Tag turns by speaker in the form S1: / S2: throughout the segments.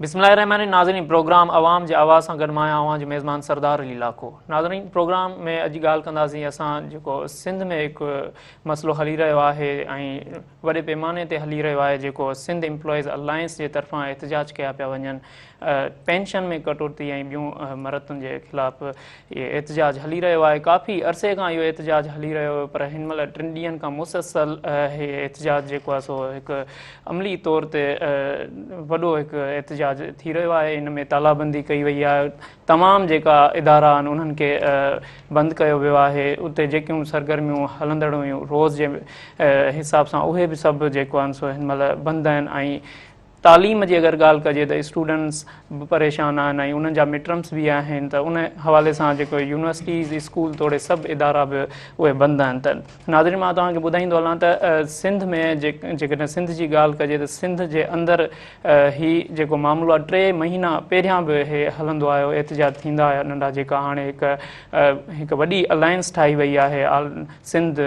S1: بسم الله الرحمن الرحيم ناظرين پروگرام عوام جي آواز سان گڏ مان آهيان اوهان جو ميزبان سردار علي لاکو. ناظرين پروگرام ۾ اڄ ڳالهه ڪنداسين اسان جيڪو سنڌ ۾ هڪ مسئلو هلي رهيو آهي ۽ وڏي پيماني تي هلي رهيو آهي جيڪو سنڌ امپلائيز الائنس جي طرفان احتجاج ڪيا پيا وڃن پينشن ۾ ڪٽوتي ۽ ٻيون مرتن جي خلاف اهي احتجاج هلي رهيو آهي. ڪافي عرصي کان اهو احتجاج هلي رهيو هيو پر هن مهل ٽن ڏينهن کان مسلسل هي احتجاج جيڪو آهي سو هڪ عملي طور تي وڏو هڪ احتجاج ٿي رهيو آهي. ان ۾ تالا بندي ڪئي وئي آهي، تمام جيڪا ادارا آهن انهن کي بند ڪيو ويو آهي، اتي جيڪيون سرگرميون هلندڙ هيون روز جي حساب سان اهي به سڀ جيڪو آهن سو هن مهل بند آهن ۽ تعليم جي اگر ڳالهه ڪجي ته اسٽوڊنٽس به پريشان آهن ۽ انهن جا مڊٽرمس به آهن ته ان حوالي سان جيڪو يونيورسٽيز اسڪول توڙي سڀ ادارا به اهي بند آهن ته ناظرين مان توهان کي ٻڌائيندو هلان ته سنڌ ۾ جيڪڏهن سنڌ جي ڳالهه ڪجي ته سنڌ جي اندر هي جيڪو معاملو آهي 3 مهينا پهريان به هي هلندو آيو احتجاج ٿيندا آيا ننڍا جيڪا هاڻي هڪ هڪ وڏي الائنس ٺاهي وئي آهي سنڌ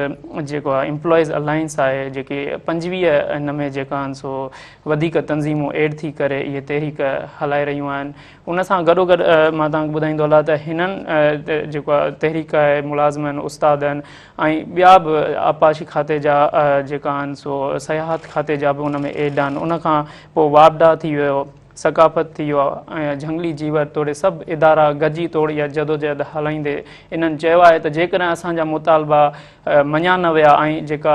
S1: جيڪو آهي امپلائيز الائنس آهي جيڪي 25 هن ۾ جيڪا آهن سو وڌيڪ تنظيمون ايڊ ٿي ڪري اهي تحريڪ هلائي رهيون آهن. ان سان گڏو گڏ مان توهان کي ٻڌائيندو هلان ته هنن جيڪو آهي تحريڪ آهي ملازمن استادن ۽ ٻيا به آبپاشي کاتي جا جيڪا آهن سو سياحت کاتي جا به ان ۾ ايڊ آهن. ان کان پوء واپڊا ٿي ويو، ثقافت ٿي ويو ۽ جهنگلي جيوت توڙي سڀ ادارا گڏجي توڙ اها جدوجهد هلائيندي انهن چيو آهي ته جيڪڏهن اسان جا مطالبا مڃيا نه ويا ۽ جيڪا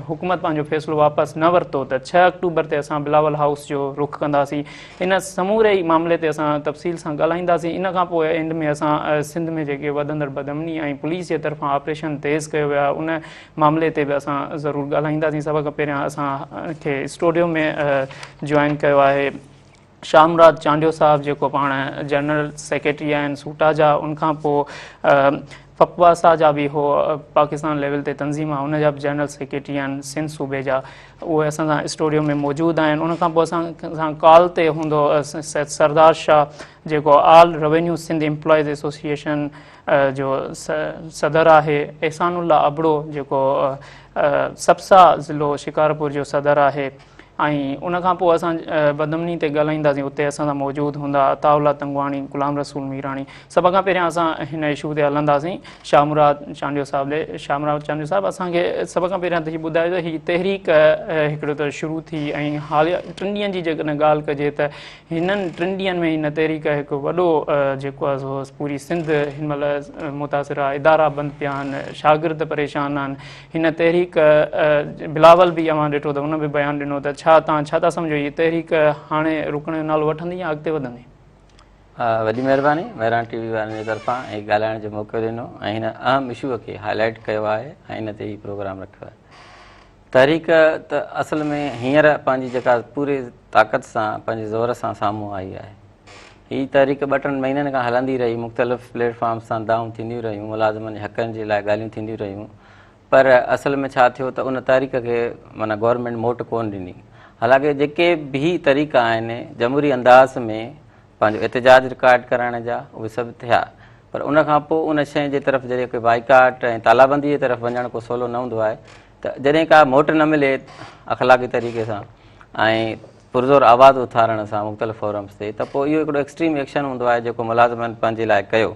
S1: حڪومت پنهنجو فيصلو واپس نه ورتو ته 6 آڪٽوبر تي اسان بلاول هائوس جو رخ ڪنداسين. ان سموري ئي معاملي تي اسان تفصيل سان ڳالهائينداسين. ان کان پوء اينڊ ۾ اسان سنڌ ۾ جيڪي وڌندڙ بدامني ۽ پوليس جي طرفان آپريشن تيز ڪيو ويو آهي ان معاملي تي به اسان ضرور ڳالهائينداسين. سڀ کان پهريان اسان کي اسٽوڊيو ۾ جوائن ڪيو آهي شاهه مراد چانڊيو صاحب جيڪو پاڻ جنرل سيڪريٽري آهن سوٽا جا، ان کان پوء فپواسا جا به هو پاڪستان ليول تي تنظيم آهي ان جا به جنرل سيڪريٽري آهن سنڌ صوبي جا، اهي اسان سان اسٽوڊيو ۾ موجود آهن. ان کان پوء اسان سان ڪال تي هوندو سردار شاهه جيڪو all revenue Sindh employees association جو صدر آهي، احسان الله ابڙو جيڪو سپسا ضلعو شڪارپور جو صدر آهي ۽ ان کان پوء اسان بدامني تي ڳالهائينداسين اتي اسان سان موجود هوندا عطاء الله تنگواڻي، غلام رسول ميراڻي. سڀ کان پهريان اسان هن اشو تي هلنداسين شاهه مراد چانڊيو صاحب ڏي. شاهه مراد چانڊيو صاحب اسان کي سڀ کان پهريان ته هي ٻڌايو ته هي تحريڪ هڪڙو ته شروع ٿي ۽ حال 3 ڏينهن جي جيڪڏهن ڳالهه ڪجي ته هنن 3 ڏينهن ۾ هن تحريڪ هڪ وڏو جيڪو آهي سو پوري سنڌ هن مهل متاثر آهي، ادارا بند پيا آهن، شاگرد پريشان آهن. هن تحريڪ بلاول به اوهان ڏٺو ته ان به بيان ڏنو ته ڇا توهان ڇا ٿا سمجهو هي تحريڪ هاڻي رڪڻ جو نالو وٺندي يا اڳتي وڌندي؟
S2: وڏي مهرباني مهراڻ ٽي وي وارن جي طرفان هي ڳالهائڻ جو موقعو ڏنو ۽ هن اهم اشو کي هائي لائيٽ ڪيو آهي ۽ ان تي هي پروگرام رکيو آهي. تحريڪ ته اصل ۾ هينئر پنهنجي جيڪا پوري طاقت سان پنهنجي زور سان سامهون آئي آهي. هي تحريڪ ٻه ٽن مهينن کان هلندي رهي، مختلف پليٽ فارمز تان دانهون ٿينديون رهيون، ملازمن جي حقن جي لاء ڳالهيون ٿينديون رهيون پر اصل ۾ ڇا ٿيو ته ان تحريڪ کي معنيٰ گورنمينٽ موٽ ڪونه ڏني. حالانڪه جيڪي به طريقا آهن جمهوري انداز ۾ پنهنجو احتجاج رڪارڊ ڪرائڻ جا اهي سڀ ٿيا پر ان کان پوء ان شيء جي طرف جڏهن ڪوئي بائيڪاٽ ۽ تالابندي جي طرف وڃڻ ڪو سولو نه هوندو آهي ته جڏهن ڪا موٽ نه ملي اخلاقي طريقي سان ۽ پرزور آواز اٿارڻ سان مختلف فورمز تي ته پوء اهو هڪڙو ايڪسٽريم ايڪشن هوندو آهي جيڪو ملازمن پنهنجي لاء ڪيو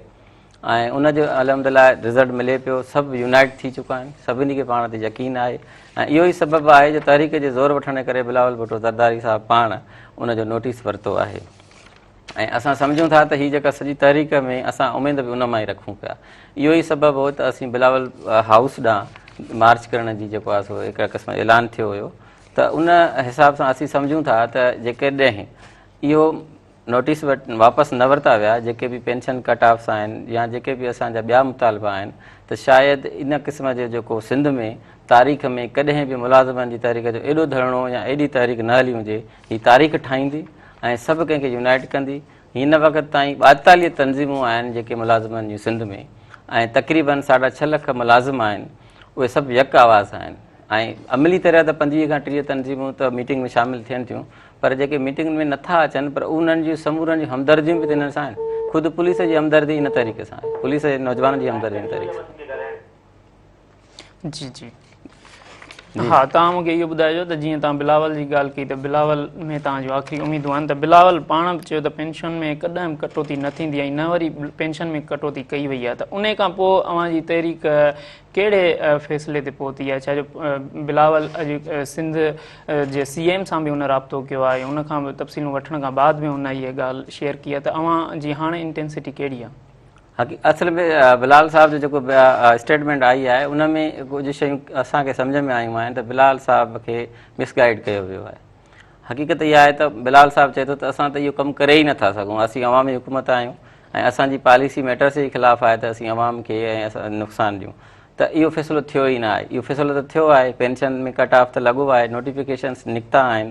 S2: ۽ ان جو الحمد لله رزلٽ ملي پيو. سڀ يونائيٽ ٿي چڪا آهن، سڀني کي پاڻ تي يقين آهي ۽ اهو ئي سبب آهي جو تحريڪ جي زور وٺڻ جي ڪري بلاول ڀٽو زرداري صاحب پاڻ ان جو نوٽيس ورتو آهي ۽ اسان سمجهون ٿا ته هي جيڪا سڄي تحريڪ ۾ اسان اميد به ان مان ئي رکون پيا. اهو ئي سبب هو ته اسين بلاول هائوس ڏانهن مارچ ڪرڻ جي جيڪو آهي سو هڪ قسم اعلان ٿيو هيو ته ان حساب سان اسين سمجهون ٿا ته جيڪڏهن اهو نوٽيس واپس نه ورتا ويا، جيڪي به پينشن ڪٽ آفس آهن يا جيڪي به اسان جا ٻيا مطالبا آهن ته شايد ان قسم جو جيڪو سنڌ ۾ تاريخ ۾ ڪڏهن به ملازمن جي تحريڪ جو ايڏو ڌرڻو يا ايڏي تحريڪ نه هلي هجي، هي تاريخ ٺاهيندي ۽ سڀ ڪنهن کي يونائيٽ ڪندي. هن وقت تائين 42 تنظيمون آهن جيڪي ملازمن جون سنڌ ۾ ۽ تقريبن ساڍا ڇهه لک ملازم آهن اهي سڀ يڪ آواز آهن ۽ عملي طرح ته 25 کان 30 تنظيمون ته ميٽنگ ۾ شامل ٿين ٿيون پر جيڪي ميٽنگن ۾ نٿا اچن پر انهن جون سمورن جون همدرديون به ته انهن سان آهن. خود پوليس جي همدردي ان تحريڪ سان آهي. پوليس جي نوجوانن جي همدردي ان تحريڪ سان آهي.
S1: جي جي ها توهان مون کي اهو ٻڌائجو ته جيئن توهان بلاول جي ڳالهه ڪئي ته بلاول ۾ توهان جون آخري اميدون آهن ته بلاول پاڻ به چيو ته پينشن ۾ ڪڏهن به ڪٽوتي نه ٿيندي ۽ نه وري پينشن ۾ ڪٽوتي ڪئي وئي آهي ته انهي کان پوء اوهان جي تحريڪ ڪهڙي فيصلي تي پهتي آهي ڇا جو بلاول اڄ سنڌ جي سي ايم سان به ان رابطو ڪيو آهي ان کان به تفصيلون وٺڻ کان بعد به ان اهي ڳالهه شيئر ڪئي آهي ته اوهان جي هاڻي انٽينسٽي ڪهڙي آهي؟
S2: اصل ۾ بلال صاحب جو جيڪو اسٽيٽمينٽ آئي آهي ان ۾ ڪجهه شيون اسان کي سمجهه ۾ آيون آهن ته بلال صاحب کي مس گائيڊ ڪيو ويو آهي. حقيقت اها آهي ته بلال صاحب چئي ٿو ته اسان ته اهو ڪم ڪري ئي نٿا سگهون، اسين عوامي حڪومت آهيون ۽ اسان جي پاليسي ميٽرس جي خلاف آهي ته اسين عوام کي ۽ نقصان ڏيون ته اهو فيصلو ٿيو ئي نه آهي. اهو فيصلو ته ٿيو آهي، پينشن ۾ ڪٽ آف ته لڳو آهي، نوٽيفڪيشنس نڪتا آهن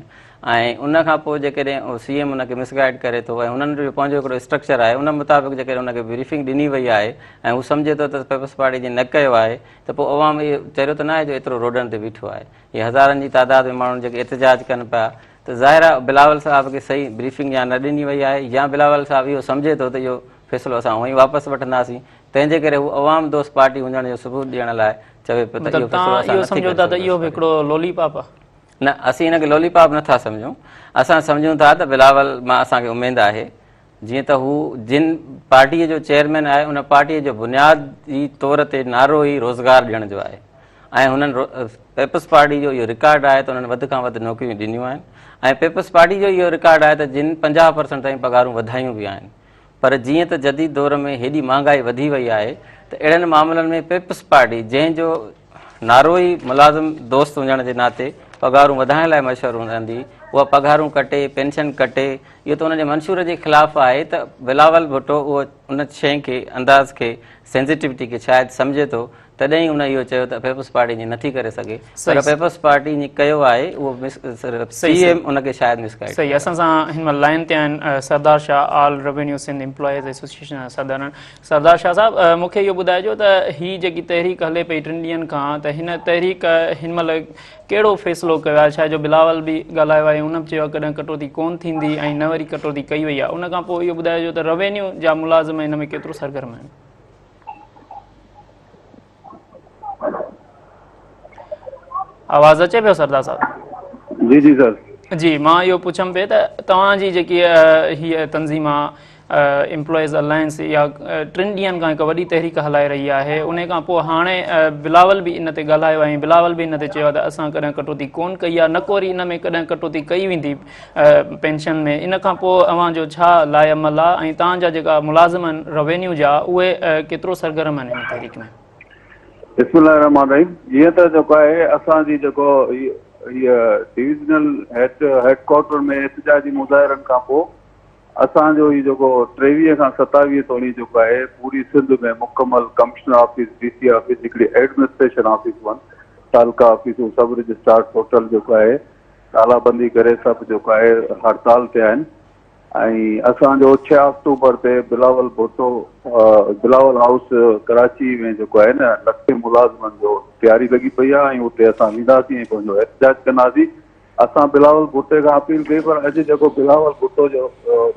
S2: ۽ ان کان پوء جيڪڏهن سي ايم ان کي مس گائيڊ ڪري ٿو ۽ هنن جو پنهنجو هڪڙو اسٽرڪچر آهي ان مطابق جيڪڏهن ان کي بريفنگ ڏني وئي آهي ۽ هو سمجهي ٿو ته پيپلز پارٽي جي نه ڪيو آهي ته پوء عوام اهو چريو ته ناهي جو ايترو روڊن تي بيٺو آهي. هي هزارن جي تعداد ۾ ماڻهن جيڪي احتجاج ڪن پيا ته ظاهر آهي بلاول صاحب کي صحيح بريفنگ يا نه ڏني وئي آهي يا بلاول صاحب اهو سمجهي ٿو ته اهو فيصلو اسان هونئن ئي واپس وٺنداسين تنهن جي ڪري هو عوام دوست پارٽي هجڻ جو ثبوت ڏيڻ لاء چوي پيو ته
S1: مطلب
S2: اهو فيصلو
S1: توهان
S2: اسان
S1: اهو
S2: نٿي
S1: سمجهو
S2: ڪري
S1: ٿا ته
S2: سگهون
S1: اهو به هڪڙو لولي پاپ آهي؟
S2: نه اسين هن کي لولي پاپ نٿا سمجهون اسان سمجهون ٿا ته بلاول مان اسان کي اميد آهي جيئن ته هو جن پارٽي جو چيئرمين آهي ان پارٽي جو بنيادي طور تي نعرو ئي روزگار ڏيڻ جو آهي ۽ هنن پيپلز پارٽي جو اهو رڪارڊ آهي ته انهن وڌ کان وڌ نوڪريون ڏنيون آهن ۽ پيپلز پارٽي جو اهو رڪارڊ آهي ته جن 50% تائين پگهارون وڌايون به آهن پر جيئن ته جديد دور ۾ هيڏي مهانگائي وڌي وئي آهي ته اهڙن معاملن ۾ پيپلز پارٽي جنهن جو نعرو ئي ملازم دوست هجڻ جي ناتي پگهارون وڌائڻ لاء مشهور هوندي اها پگهارون ڪٽي پينشن ڪٽي اهو ته ان جي منشور جي خلاف آهي ته بلاول ڀٽو اهو ان شيء کي انداز کي سينسيٽيوٽي کي شايد سمجهي ٿو تڏهن ئي هن اهو چيو ته پيپلز پارٽي ائين نٿي ڪري سگهي پر پيپلز پارٽي ائين ڪيو آهي اهو سي ايم ان کي شايد مس گائيڊ
S1: صحيح اسان سان هن مهل لائن تي آهن Sardar Shah all revenue Sindh employees association جا صدر آهن سردار شاهه صاحب مون کي اهو ٻڌائجو ته هي جيڪي تحريڪ هلي پئي ٽن ڏينهن کان ته هن تحريڪ هن مهل ڪهڙو فيصلو ڪيو آهي ڇا جو بلاول به ڳالهايو آهي ان به چيو آهي ڪڏهن ڪٽوتي ڪون ٿيندي ۽ نه وري ڪٽوتي ڪئي وئي آهي ان کان پوء اهو ٻڌائجو ته روينيو جا ملازم هن ۾ ڪيترو سرگرم آهن. آواز اچي پيو سردار صاحب؟
S3: جي جي سر.
S1: جي مان اهو پڇم پئي ته توهان جي جيڪي هي تنظيم آ امپلائيز الائنس يا ٽن ڏينهن کان هڪ وڏي تحريڪ هلائي رهي آهي ان کان پوء هاڻي بلاول به ان تي ڳالهايو آهي بلاول به ان تي چيو آهي ته اسان ڪڏهن ڪٽوتي ڪون ڪئي آهي نه ڪو وري ان ۾ ڪڏهن ڪٽوتي ڪئي ويندي پينشن ۾ ان کان پوء اوهان جو ڇا لاء عمل آهي ۽ توهان جا جيڪا ملازم آهن روينيو جا اهي ڪيترو سرگرم آهن هن تحريڪ ۾؟
S3: بسم الله الرحمٰن الرحيم جيئن ته جيڪو آهي اسان جي جيڪو هيء ڊويزنل هيڊ هيڊ ڪوارٽر ۾ احتجاجي مظاهرن کان پوء اسان جو هي جيڪو 23 کان 27 توڻي جيڪو آهي پوري سنڌ ۾ مڪمل commissioner office D C office هڪڙي ايڊمنسٽريشن آفيسون تعلقه آفيسون سب رجسٽرار ٽوٽل جيڪو آهي تالا بندي ڪري سڀ جيڪو آهي هڙتال تي آهن ۽ اسان جو 6 آڪٽوبر تي بلاول ڀٽو بلاول هائوس ڪراچي ۾ جيڪو آهي نه لکين ملازمن جو تياري لڳي پئي آهي ۽ اتي اسان وينداسين ۽ پنهنجو احتجاج ڪنداسين اسان بلاول ڀٽي کان اپيل ڪئي پر اڄ جيڪو بلاول ڀٽو جو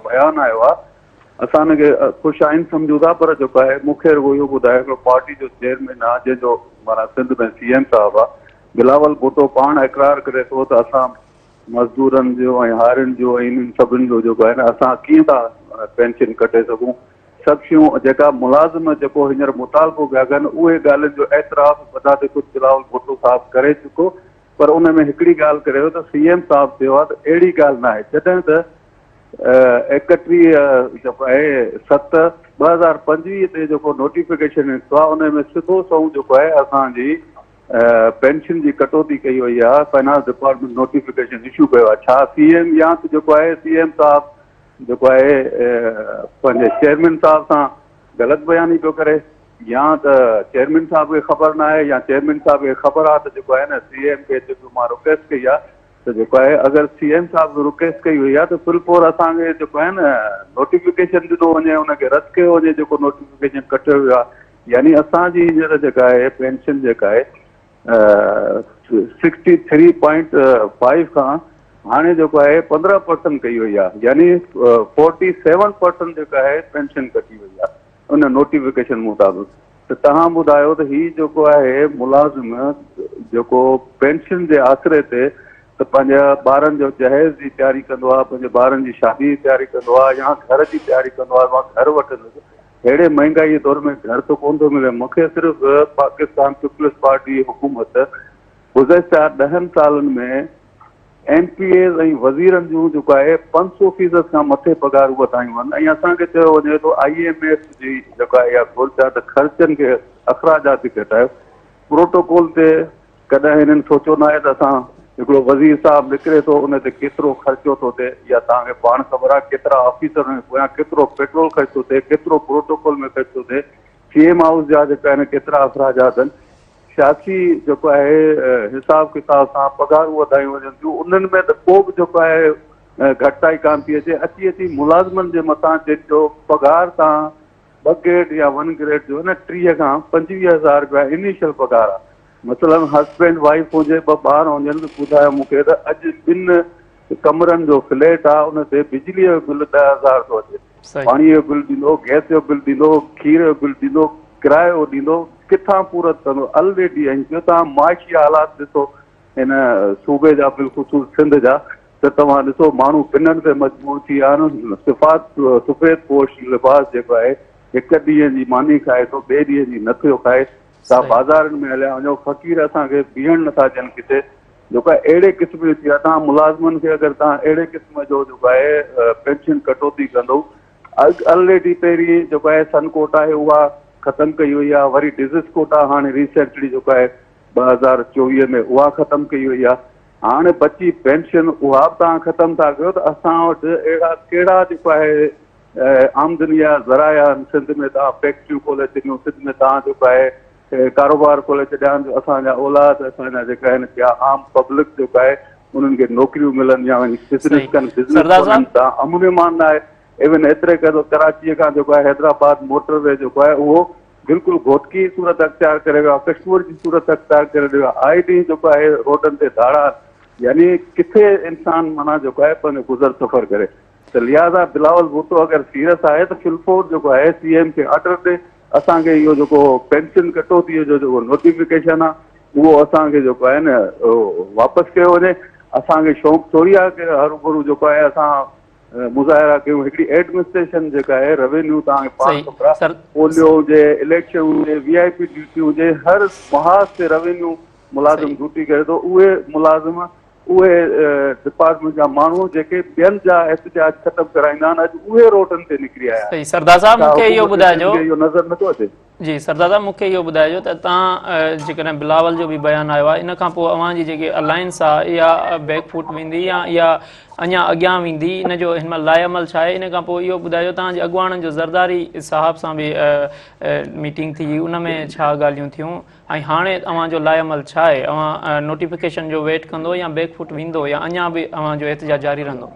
S3: بيان آيو آهي اسان ان کي خوش آئند سمجهون ٿا پر جيڪو آهي مون کي رڳو اهو ٻڌايو هڪڙو پارٽي جو چيئرمين آهي جنهن جو معنيٰ سنڌ ۾ سي ايم صاحب آهي بلاول ڀٽو پاڻ اقرار ڪري ٿو ته اسان مزدورن جو ۽ هارين جو ۽ انهن سڀن جو جيڪو آهي نه اسان ڪيئن ٿا پينشن ڪٽي سگهون سڀ شيون جيڪا ملازم جيڪو هينئر مطالبو پيا ڪن اهي ڳالهين جو اعتراف بذات خود بلاول ڀٽو صاحب ڪري چڪو پر ان ۾ هڪڙي ڳالهه ڪري ويو ته سي ايم صاحب چيو آهي ته اهڙي ڳالهه ناهي جڏهن ته 31 جيڪو آهي 7 2025 تي جيڪو نوٽيفڪيشن نڪتو آهي ان ۾ سڌو سنئون جيڪو آهي اسان جي پينشن جي ڪٽوتي ڪئي وئي آهي فائنانس ڊپارٽمينٽ نوٽيفڪيشن اشو ڪيو آهي ڇا سي ايم يا ته جيڪو آهي سي ايم صاحب جيڪو آهي پنهنجي چيئرمين صاحب سان غلط بياني پيو ڪري يا ته چيئرمين صاحب کي خبر نه آهي يا چيئرمين صاحب کي خبر آهي ته جيڪو آهي نه سي ايم کي جيڪو مان رڪويسٽ ڪئي آهي ته جيڪو آهي اگر سي ايم صاحب کي رڪويسٽ ڪئي وئي آهي ته فل فور اسان کي جيڪو آهي نه نوٽيفڪيشن ڏنو وڃي ان کي رد ڪيو وڃي جيڪو نوٽيفڪيشن ڪٽيو ويو آهي يعني اسان جي هينئر جيڪا آهي پينشن جيڪا آهي 63.5 کان هاڻي جيڪو آهي 15 پرسنٽ ڪئي وئي آهي يعني 47 پرسنٽ جيڪا آهي پينشن ڪٽي وئي آهي ان نوٽيفڪيشن مطابق. ته توهان ٻڌايو ته هي جيڪو آهي ملازم جيڪو پينشن جي آسري تي ته پنهنجي ٻارن جو جهيز جي تياري ڪندو آهي، پنهنجي ٻارن جي شادي جي تياري ڪندو آهي يا گهر جي تياري ڪندو آهي، مان گهر وٺندس، ههڙي مهنگائي جي دور ۾ گهر ته ڪونه ٿو ملي، مون کي صرف پاڪستان پيپلز پارٽي جي حڪومت گذشته ڏهن سالن ۾ ايم پي ايز ۽ وزيرن جون جيڪو آهي 500 فيصد کان مٿي پگهارون وڌايون آهن ۽ اسان کي چيو وڃي ٿو I M F جي جيڪا آهي اها گهرج آهي ته خرچن کي اخراجات کي گهٽايو پروٽوڪول تي ڪڏهن هنن سوچيو ناهي ته اسان هڪڙو وزير صاحب نڪري ٿو ان تي ڪيترو خرچو ٿو ٿئي اها توهان کي پاڻ خبر آهي ڪيترا آفيسر ان جي پويان ڪيترو پيٽرول خرچ ٿو ٿئي ڪيترو پروٽوڪول ۾ خرچ ٿو ٿئي سي ايم هائوس جا جيڪا آهن ڪيترا اخراجات آهن سياسي جيڪو آهي حساب ڪتاب سان پگهارون وڌايون وڃن ٿيون انهن ۾ ته ڪو به جيڪو آهي گهٽتائي ڪانه ٿي اچي اچي اچي ملازمن جي مٿان جن جو پگهار تان ٻه گريڊ يا ون گريڊ جو نه 30 کان 25 هزار رپيا انيشل پگهار آهي مثلا هسبينڊ وائيف هجي ٻه ٻار هجن ته ٻڌايو مون کي ته اڄ ٻن ڪمرن جو فليٽ آهي ان تي بجلي جو بل 10,000 ٿو اچي پاڻي جو بل ڏيندو، گئس جو بل ڏيندو، کير جو بل ڏيندو، ڪرايو ڏيندو، ڪٿان پورت ڪندو؟ الريڊي ۽ ٻيو توهان معاشي حالات ڏسو هن صوبي جا بالخصوص سنڌ جا ته توهان ڏسو ماڻهو پنڻ تي مجبور ٿي ويا آهن، صفات سفيد پوش لباس جيڪو آهي هڪ ڏينهن جي ماني کائي ٿو ٻئي ڏينهن جي نه ٿيو کائي، توهان بازارن ۾ هليا وڃو فقير اسان کي بيهڻ نٿا ڏين ڪٿي، جيڪو آهي اهڙي قسم جو ٿي ويو آهي توهان ملازمن کي اگر توهان اهڙي قسم جو جيڪو آهي پينشن ڪٽوتي ڪندو الريڊي پهرين جيڪو آهي سن ڪوٽا آهي اها ختم ڪئي وئي آهي وري ڊزس ڪوٽا هاڻي ريسينٽلي جيڪو آهي 2024 ۾ اها ختم ڪئي وئي آهي هاڻي بچي پينشن اها به توهان ختم ٿا ڪيو ته اسان وٽ اهڙا ڪهڙا جيڪو آهي آمدني جا ذرائع آهن سنڌ ۾ توهان فيڪٽريون کولي ڇڏيون سنڌ ۾ توهان جيڪو آهي ڪاروبار کولي ڇڏيا آهن جو اسان جا اولاد اسان جا جيڪا آهن ٻيا عام پبلڪ جيڪو آهي انهن کي نوڪريون ملن يا وڃي بزنس ڪن بزنس کولن ته امن امان نه آهي ايون ايتري قدر ڪراچيء کان جيڪو آهي حيدرآباد موٽر وي جيڪو آهي اهو بلڪل گهوٽڪي جي صورت اختيار ڪري ويو آهي ڪشمور جي صورت اختيار ڪري ويو آهي آئي ڏينهن جيڪو آهي روڊن تي ڌاڙا يعني ڪٿي انسان معنيٰ جيڪو آهي پنهنجو گذر سفر ڪري ته لهٰذا بلاول ڀٽو اگر سيرس آهي ته فل فور جيڪو آهي سي ايم کي آرڊر ڏي اسان کي اهو جيڪو پينشن ڪٽوتي جو جيڪو نوٽيفڪيشن آهي اهو اسان کي جيڪو آهي نه واپس ڪيو وڃي اسان کي شوق ٿوري آهي ڪي هروڀرو جيڪو آهي اسان مظاهرا ڪيون هڪڙي ايڊمنسٽريشن جيڪا آهي روينيو توهان کي پاڻ خبر آهي پوليو هجي اليڪشن هجي وي آء پي ڊيوٽي هجي هر محاذ تي روينيو ملازم ڊيوٽي ڪري ٿو اهي ملازم اهي ڊپارٽمينٽ جا ماڻهو جيڪي ٻين جا احتجاج ختم ڪرائيندا آهن اڄ اهي روڊن تي نڪري آيا آهن.
S1: صحيح سردار صاحب
S3: ڇا
S1: مون کي اهو
S3: حڪومت
S1: ٻڌائجو
S3: سنڌ کي اهو نظر نٿو اچي؟
S1: جي سردار صاحب مون کي اهو ٻڌائجو ته توهان جيڪڏهن بلاول جو به بيان آيو آهي ان کان پوء اوهان جي جيڪي الائنس آهي اها بيڪ فوٽ ويندي يا اها اڃا اڳيان ويندي ان جو هن مهل لاء عمل ڇا آهي ان کان پوء اهو ٻڌائجو توهان جي اڳواڻن جو زرداري صاحب سان به ميٽنگ ٿي ان ۾ ڇا ڳالهيون ٿيون ۽ هاڻي اوهان جو لاء عمل ڇا آهي؟ اوهان نوٽيفڪيشن جو ويٽ ڪندو يا بيڪ فوٽ ويندو يا اڃا به اوهان جو احتجاج جاري رهندو؟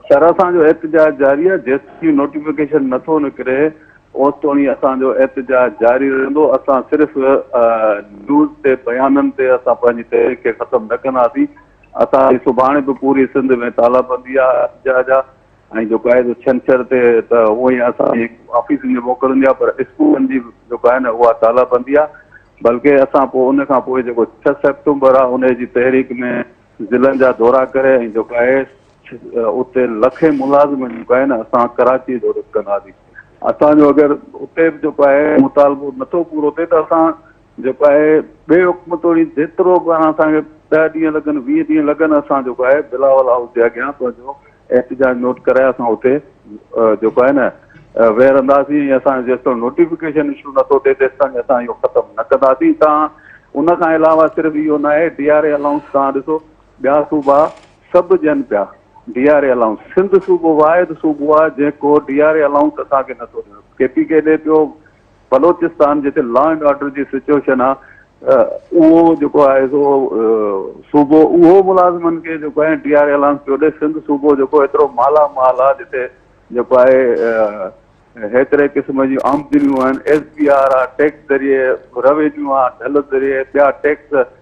S3: سر اسان جو احتجاج جاري آهي جيستائين نوٽيفڪيشن نٿو نڪري اوستوڻي اسان جو احتجاج جاري رهندو اسان صرف نيوز تي بيانن تي اسان پنهنجي تحريڪ کي ختم نه ڪنداسين اسان جي سڀاڻي به پوري سنڌ ۾ تالا بندي آهي احتجاج آهي ۽ جيڪو آهي سو ڇنڇر تي ته هونء ئي اسان جي آفيسن جي موڪل هوندي آهي پر اسڪولن جي جيڪو آهي نه اها تالا بندي آهي بلڪه اسان پوء ان کان پوء جيڪو 6 سيپٽمبر آهي ان جي تحريڪ ۾ ضلعن جا دورا ڪري ۽ جيڪو آهي اتي لکين ملازم جيڪو آهي نه اسان ڪراچي جو رخ ڪنداسين اسان جو اگر اتي به جيڪو آهي مطالبو نٿو پورو ٿئي ته اسان جيڪو آهي ٻئي حڪم توڙي جيترو به اسان کي 10 ڏينهن لڳن 20 ڏينهن لڳن اسان جيڪو آهي بلاول هائوس جي اڳيان پنهنجو احتجاج نوٽ ڪرائي اسان اتي جيڪو آهي نه ويهه رهنداسين ۽ اسان جيستائين نوٽيفڪيشن اشو نٿو ٿئي تيستائين اسان اهو ختم نه ڪنداسين تان ان کان علاوه صرف اهو نه آهي ڊي آر اي الائونس تان ڏسو ٻيا صوبا سڀ ڏين پيا D R A allowance Sindh صوبو واحد صوبو آهي جيڪو ڊي آر اي الائونس اسان کي نٿو ڏي ڪي پي ڪي ڏي پيو بلوچستان جتي لا اينڊ آرڊر جي سچوئيشن آ اهو جيڪو آهي سو صوبو اهو ملازمن کي جيڪو آهي ڊي آر اعلان پيو ڏي سنڌ صوبو جيڪو ايترو مالا مال آ جتي جيڪو آهي هيتري قسم جون آمدنيون آهن ايس بي آر آ ٽيڪس ذريعي روينيو آ ڍل ذريعي ٻيا ٽيڪس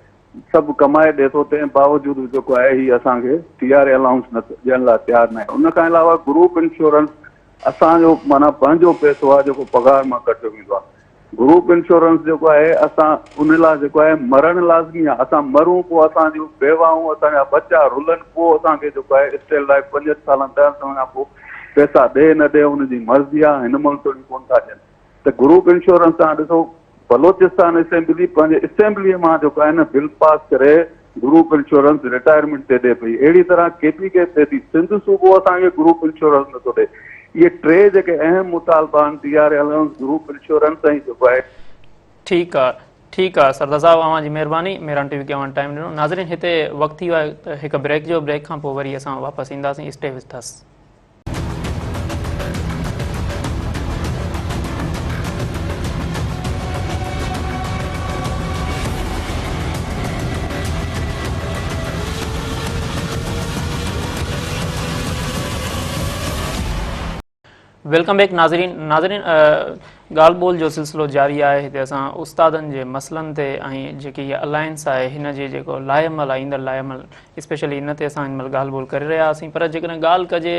S3: سڀ ڪمائي ڏي ٿو تنهن باوجود به جيڪو آهي هي اسان کي ٽي آر الائونس نه ڏيڻ لاء تيار ناهي ان کان علاوه گروپ انشورنس اسان جو معنيٰ پنهنجو پئسو آهي جيڪو پگهار مان ڪٽيو ويندو آهي. گروپ انشورنس جيڪو آهي اسان ان لاء جيڪو آهي مرڻ لازمي آهي اسان مرون پوء اسان جون بيواهون اسان جا ٻچا رلن پوء اسان کي جيڪو آهي اسٽيل لائف پنجن سالن ڏهن سالن کان پوء پئسا ڏي نه ڏي ان جي مرضي آهي هن مهل توڻي ڪون ٿا ڏين ته گروپ انشورنس تان ڏسو بلوچستان اسيمبلي پنهنجي اسيمبلي مان جيڪو آهي نه بل پاس ڪري گروپ انشورنس رٽائرمينٽ تي ڏي پئي اهڙي طرح ڪي پي ڪي ٿئي ٿي سنڌ صوبو اسان کي گروپ انشورنس نٿو ڏي اهي ٽي جيڪي اهم مطالبا آهن T R allowance group insurance ۽ جيڪو آهي.
S1: ٺيڪ آ ٺيڪ آ سردار صاحب اوهان جي مهرباني مهراڻ ٽي وي کي اوهان ٽائيم ڏنو ناظرين هتي وقت ٿي ويو آهي هڪ بريڪ جو بريڪ کان پوء وري اسان واپس اينداسين stay with us. Welcome back ناظرين ناظرين ڳالهه ٻولهه جو سلسلو جاري آهي هتي اسان استادن جي مسئلن تي ۽ جيڪي هي الائنس آهي هن جي جيڪو لاء عمل آهي ايندڙ لاء عمل اسپيشلي ان تي اسان هن مهل ڳالهه ٻولهه ڪري رهيا هئاسين پر جيڪڏهن ڳالهه ڪجي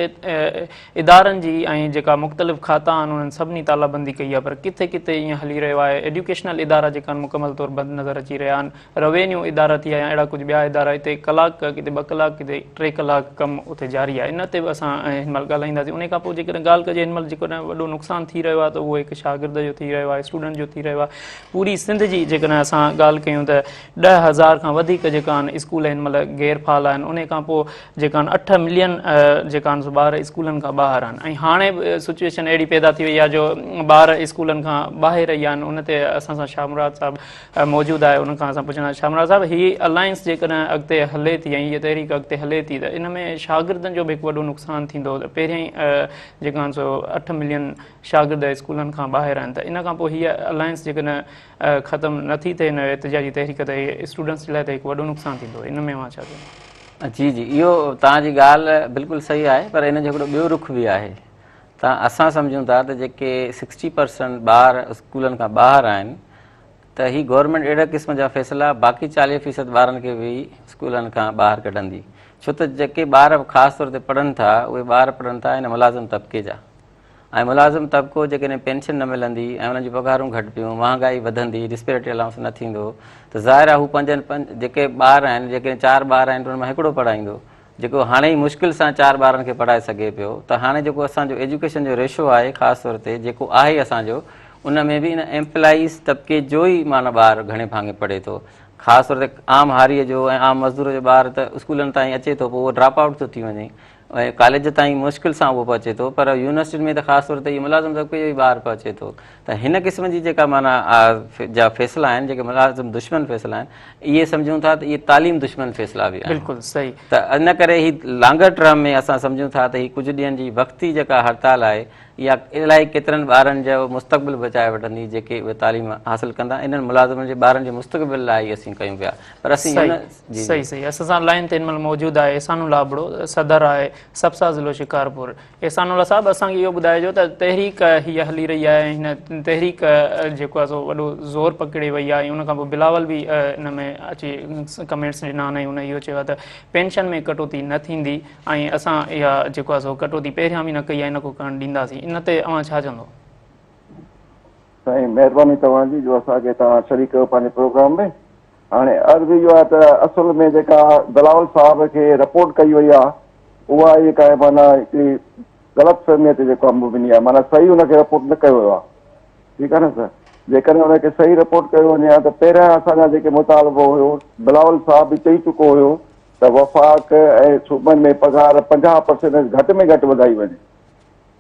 S1: ادارن جي ۽ جيڪا مختلف کاتا آهن انهن سڀني تالا بندي ڪئي آهي پر ڪٿي ڪٿي ائين هلي رهيو آهي ايڊيوڪيشنل ادارا جيڪا آهن مڪمل طور بند نظر اچي رهيا آهن روينيو ادارا ٿي ويا يا اهڙا ڪجهه ٻيا ادارا هتي ڪلاڪ ڪٿي ٻه ڪلاڪ ڪٿي ٽي ڪلاڪ ڪم اتي جاري آهي ان تي به اسان هن مهل ڳالهائينداسين ان کان پوء جيڪڏهن ڳالهه ڪجي هن مهل جيڪڏهن وڏو نقصان ٿي رهيو آهي ته اهو هڪ شاگرد جو ٿي رهيو آهي اسٽوڊنٽ جو ٿي رهيو آهي پوري سنڌ جي جيڪڏهن اسان ڳالهه ڪيون ته 10,000 کان وڌيڪ جيڪا آهن اسڪول هن مهل غير فعال آهن ان کان پوء جيڪا آهن اٺ ملين جيڪا آهن سو ٻار اسڪولن کان ٻاهر آهن ۽ هاڻي به سچويشن اهڙي پيدا ٿي وئي آهي جو ٻار اسڪولن کان ٻاهر ئي آهن ان تي اسان سان شاهه مراد صاحب موجود آهي ان کان اسان پڇندا شاهه صاحب هي الائنس جيڪڏهن اڳتي هلي ٿي ۽ هي تحريڪ اڳتي هلي ٿي ته ان ۾ شاگردن جو به هڪ وڏو نقصان ٿيندو ته پهريائين جيڪا آهن سو 8 ملين شاگرد اسڪولن کان ٻاهر آهن ته ان کان پوء هي الائنس جيڪڏهن ختم نه ٿي ٿئي هن احتجاجي تحريڪ ته اسٽوڊنٽس جي لاء ته هڪ وڏو نقصان ٿيندو ان ۾ اوهان ڇا چوندو؟
S2: جي جي اهو توهان جي ڳالهه بلڪل صحيح آهي پر ان جو هڪڙو ٻيو رخ به آهي ته اسان سمجهون ٿا ته جيڪي 60% ٻار اسڪولن کان ٻاهر آهن ته هي گورنمينٽ اهڙي قسم جا فيصلا باقي 40 فيصد ٻارن کي به اسڪولن کان ٻاهر ڪڍندي ڇو ته جيڪي ٻار خاص طور تي پڙهن ٿا اهي ٻار پڙهن ٿا ان ملازم طبقي جا ۽ ملازم طبقو جيڪڏهن پينشن نه ملندي ۽ انهن جون پگهارون گهٽبيون مهانگائي وڌندي ڊسپيرٽي الائونس نه ٿيندو ته ظاهر آهي هو پنهنجن جيڪي ٻار آهن جيڪڏهن چار ٻار آهن ته انهن مان هڪڙو پڙهائيندو جيڪو هاڻي ئي مشڪل سان چار ٻارن کي پڙهائي سگهي پيو ته هاڻي جيڪو اسان جو ايجوڪيشن جو ريشو آهي خاص طور تي جيڪو آهي اسان جو ان ۾ به ان ايمپلائيز طبقي جو ئي معنيٰ ٻار گهڻي ڀاڱي پڙهي ٿو خاص طور تي عام هاريء جو ۽ عام مزدور جو ٻار ته اسڪولن تائين اچي ٿو پوء اهو ڊراپ آئوٽ ٿو ٿي وڃي ۽ ڪاليج تائين مشڪل سان اهو پهچي ٿو پر يونيورسٽين ۾ ته خاص طور تي اهو ملازم طبقي جو ئي ٻار پهچي ٿو ته هن قسم جي جيڪا معنيٰ جا فيصلا آهن جيڪي ملازم دشمن فيصلا آهن اهي سمجهون ٿا ته اهي تعليم دشمن فيصلا به آهن.
S1: بلڪل صحيح.
S2: ته ان ڪري هي لانگر ٽرم ۾ اسان سمجهون ٿا ته هي ڪجهه ڏينهن جي وقتي جيڪا هڙتال آهي اها الائي ڪيترن ٻارن جو مستقبل بچائي وٺندي جيڪي اهي تعليم حاصل ڪندا انهن ملازمن جي ٻارن جي مستقبل لاء ئي اسين ڪيون پيا پر اسين
S1: صحيح
S2: ان جي
S1: صحيح صحيح اسان سان لائين تي هن مهل موجود آهي احسان الله ابڙو صدر آهي سبسا ضلعو شڪارپور احسان الله صاحب اسان کي اهو ٻڌائجو ته تحريڪ هيء هلي رهي آهي ۽ هن تحريڪ جيڪو آهي سو وڏو زور پڪڙي وئي آهي ۽ ان کان پوء بلاول به ان ۾ اچي ڪمينٽس ڏنا آهن ۽ ان اهو چيو آهي ته پينشن ۾ ڪٽوتي نه ٿيندي ۽ اسان اها جيڪو آهي سو ڪٽوتي پهريان به نه ڪئي آهي نه ڪو ڪرڻ ڏينداسين ان تي اوهان ڇا چوندو؟
S4: سائين مهرباني توهان جي جو اسان کي توهان شريڪ ڪيو پنهنجي پروگرام ۾ هاڻي عرض اهو آهي ته اصل ۾ جيڪا بلاول صاحب کي رپورٽ ڪئي وئي آهي اها جيڪا آهي معنيٰ هڪڙي غلط فهميء تي جيڪو آهي مبني آهي معنيٰ صحيح ان کي رپورٽ نه ڪيو ويو آهي ٺيڪ آهي نه سر جيڪڏهن ان کي صحيح رپورٽ ڪيو وڃي ها ته پهريان اسان جا جيڪي مطالبو هيو بلاول صاحب به چئي چڪو هيو ته وفاق ۽ صوبن ۾ پگهار 50 پرسنٽ گهٽ ۾ گهٽ وڌائي وڃي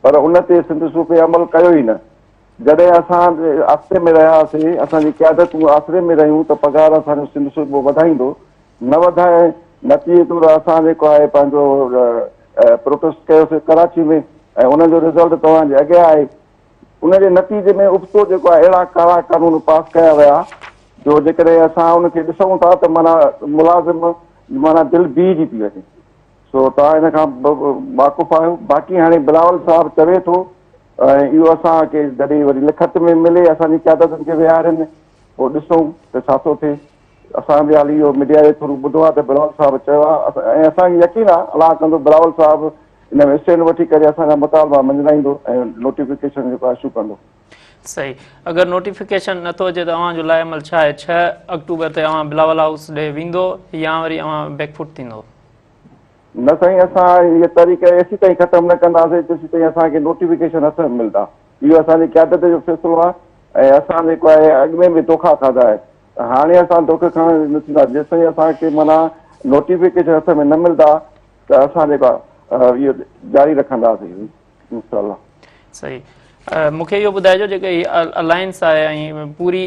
S4: پر ان تي سنڌ صوبي عمل ڪيو ئي نه. جڏهن اسان آسري ۾ رهياسين، اسان جي قيادتون آسري ۾ رهيون ته پگهار اسان جو سنڌ صوبو وڌائيندو، نه وڌائي، نتيجي طور اسان جيڪو آهي پنهنجو پروٽيسٽ ڪيوسين ڪراچي ۾ ۽ ان جو رزلٽ توهان جي اڳيان آهي. ان جي نتيجي ۾ ابتو جيڪو آهي اهڙا ڪارا قانون پاس ڪيا ويا جو جيڪڏهن اسان ان کي ڏسون ٿا ته معنيٰ ملازم معنيٰ دل بيهجي ٿي وڃي. سو توهان ان کان واقف آهيو. باقي هاڻي بلاول صاحب چوي ٿو ۽ اهو اسان کي جڏهن وري لکت ۾ ملي اسان جي قيادتن کي ويهارين پوء ڏسون ته ڇا ٿو ٿئي. اسان به حالي اهو ميڊيا جي ٿرو ٻڌو آهي ته بلاول صاحب چيو آهي ۽ اسان کي يقين آهي الله ڪندو بلاول صاحب ان ۾ اسٽينڊ وٺي ڪري اسان جا مطالبا مڃرائيندو ۽ نوٽيفڪيشن جيڪو آهي اشو ڪندو.
S1: صحيح اگر نوٽيفڪيشن نه ٿو اچي ته اوهان جو لاء عمل ڇا آهي 6 آڪٽوبر تي اوهان بلاول هائوس ڏي ويندو يا وري اوهان بيڪ فوٽ ٿيندو؟
S4: نه سائين اسان هيء تحريڪ ايسي تائين ختم نه ڪنداسين جيسين تائين اسان کي نوٽيفڪيشن هٿ ۾ ملدا. اهو اسان جي قيادت جو فيصلو آهي ۽ اسان جيڪو آهي اڳ ۾ به دوکا کاڌا آهن ته هاڻي اسان دوکي کائڻ نه ٿيندا جيستائين اسان کي معنيٰ نوٽيفڪيشن هٿ ۾ نه ملدا ته اسان جيڪو آهي اهو جاري رکنداسين انشاء الله.
S1: صحيح مون کي اهو ٻڌائجو جيڪا هي الائنس آهي ۽ پوري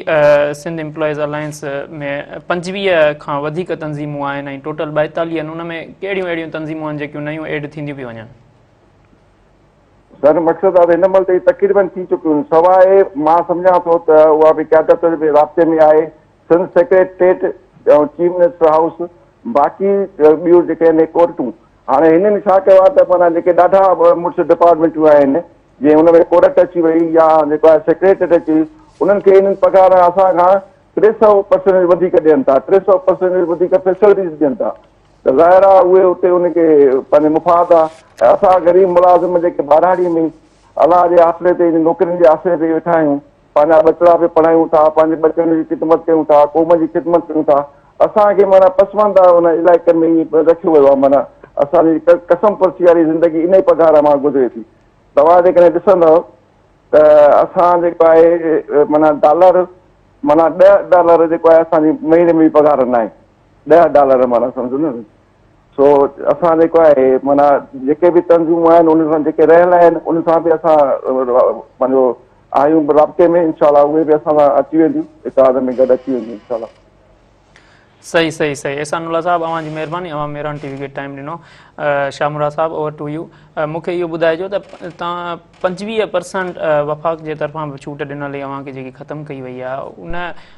S1: سنڌ امپلائيز الائنس ۾ 25 کان وڌيڪ تنظيمون آهن ۽ ٽوٽل 42 آهن ان ۾ ڪهڙيون اهڙيون تنظيمون آهن جيڪيون نيون ايڊ ٿينديون پيون وڃن؟
S4: سر مقصد آهي هن مهل تائين تقريبن ٿي چڪيون آهن سواء مان سمجهان ٿو ته اها به قيادت به رابطي ۾ آهي Sindh secretariat ۽ chief minister house باقي ٻيون جيڪي آهن ڪورٽون هاڻي هنن ڇا ڪيو آهي ته معنيٰ جيڪي ڏاڍا مڙس ڊپارٽمينٽون آهن جيئن ان ۾ ڪورٽ اچي وئي يا جيڪو آهي سيڪريٽريٽ اچي وئي انهن کي انهن پگهار اسان کان 300 پرسنٽيج وڌيڪ ڏين ٿا 300 پرسنٽيج وڌيڪ فيسلٽيز ڏين ٿا ته ظاهر آهي اهي اتي ان کي پنهنجي مفاد آهي ۽ اسان غريب ملازم جيڪي ٻهراڙي ۾ الله جي آسري تي نوڪرين جي آسري تي ويٺا آهيون پنهنجا ٻچڙا به پڙهايون ٿا، پنهنجي ٻچن جي خدمت ڪيون ٿا، قوم جي خدمت ڪيون ٿا، اسان کي معنيٰ پسمانده ان علائقن ۾ ائين رکيو ويو آهي معنيٰ اسان جي قسم پرسي واري زندگي انهي پگهار مان گذري ٿي. توهان جيڪڏهن ڏسندؤ ته اسان جيڪو آهي معنيٰ ڊالر معنيٰ ڏهه ڊالر جيڪو آهي اسان جي مهيني ۾ به پگهار ناهي ڏهه ڊالر معنيٰ سمجهو نه. سو اسان جيڪو آهي معنيٰ جيڪي به تنظيمون آهن انهن سان جيڪي رهيل آهن انهن سان به اسان پنهنجو آهيون رابطي ۾ انشاء الله اهي به اسان سان اچي وينديون اتحاد ۾ گڏ اچي وينديون انشاء الله.
S1: صحيح صحيح صحيح احسان الله صاحب اوهان جي مهرباني اوهان مهراڻ ٽي وي کي ٽائيم ڏنو شاهه مراد صاحب اوور ٽو يو مون کي اهو ٻڌائجو ته توهان 25 پرسنٽ وفاق جي طرفان به ڇوٽ ڏنل هئي اوهان کي جيڪي ختم ڪئي وئي آهي ان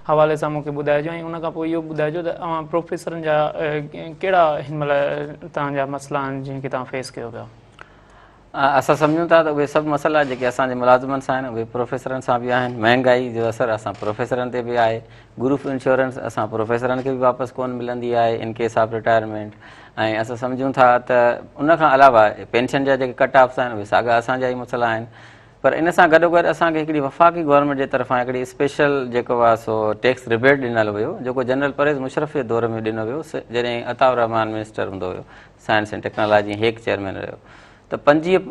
S1: حوالي سان مون کي ٻڌائجو ۽ ان کان پوء اهو به ٻڌائجو ته اوهان پروفيسرن جا ڪهڙا هن مهل توهان جا مسئلا آهن جنهن کي توهان فيس ڪيو پيا.
S2: اسان سمجهون ٿا ته اهي سڀ مسئلا جيڪي اسان جي ملازمن سان آهن اهي پروفيسرن سان به آهن مهنگائي جو اثر اسان پروفيسرن تي به آهي گروپ انشورنس اسان پروفيسرن کي به واپس ڪون ملندي آهي ان ڪيس آف رٽائرمينٽ ۽ اسان سمجهون ٿا ته ان کان علاوه پينشن جا جيڪي ڪٽ آفس آهن اهي ساڳا اسان جا ئي مسئلا آهن پر ان سان گڏوگڏ اسان کي هڪڙي وفاقي گورنمينٽ جي طرفان هڪڙي اسپيشل جيڪو آهي سو ٽيڪس ريبيٽ ڏنل هيو جيڪو جنرل پرويز مشرف جي دور ۾ ڏنو ويو جڏهن عطاء الرحمان منسٽر هوندو هيو سائنس اينڊ ٽيڪنالاجي هيڪ چيئرمين رهيو ته 25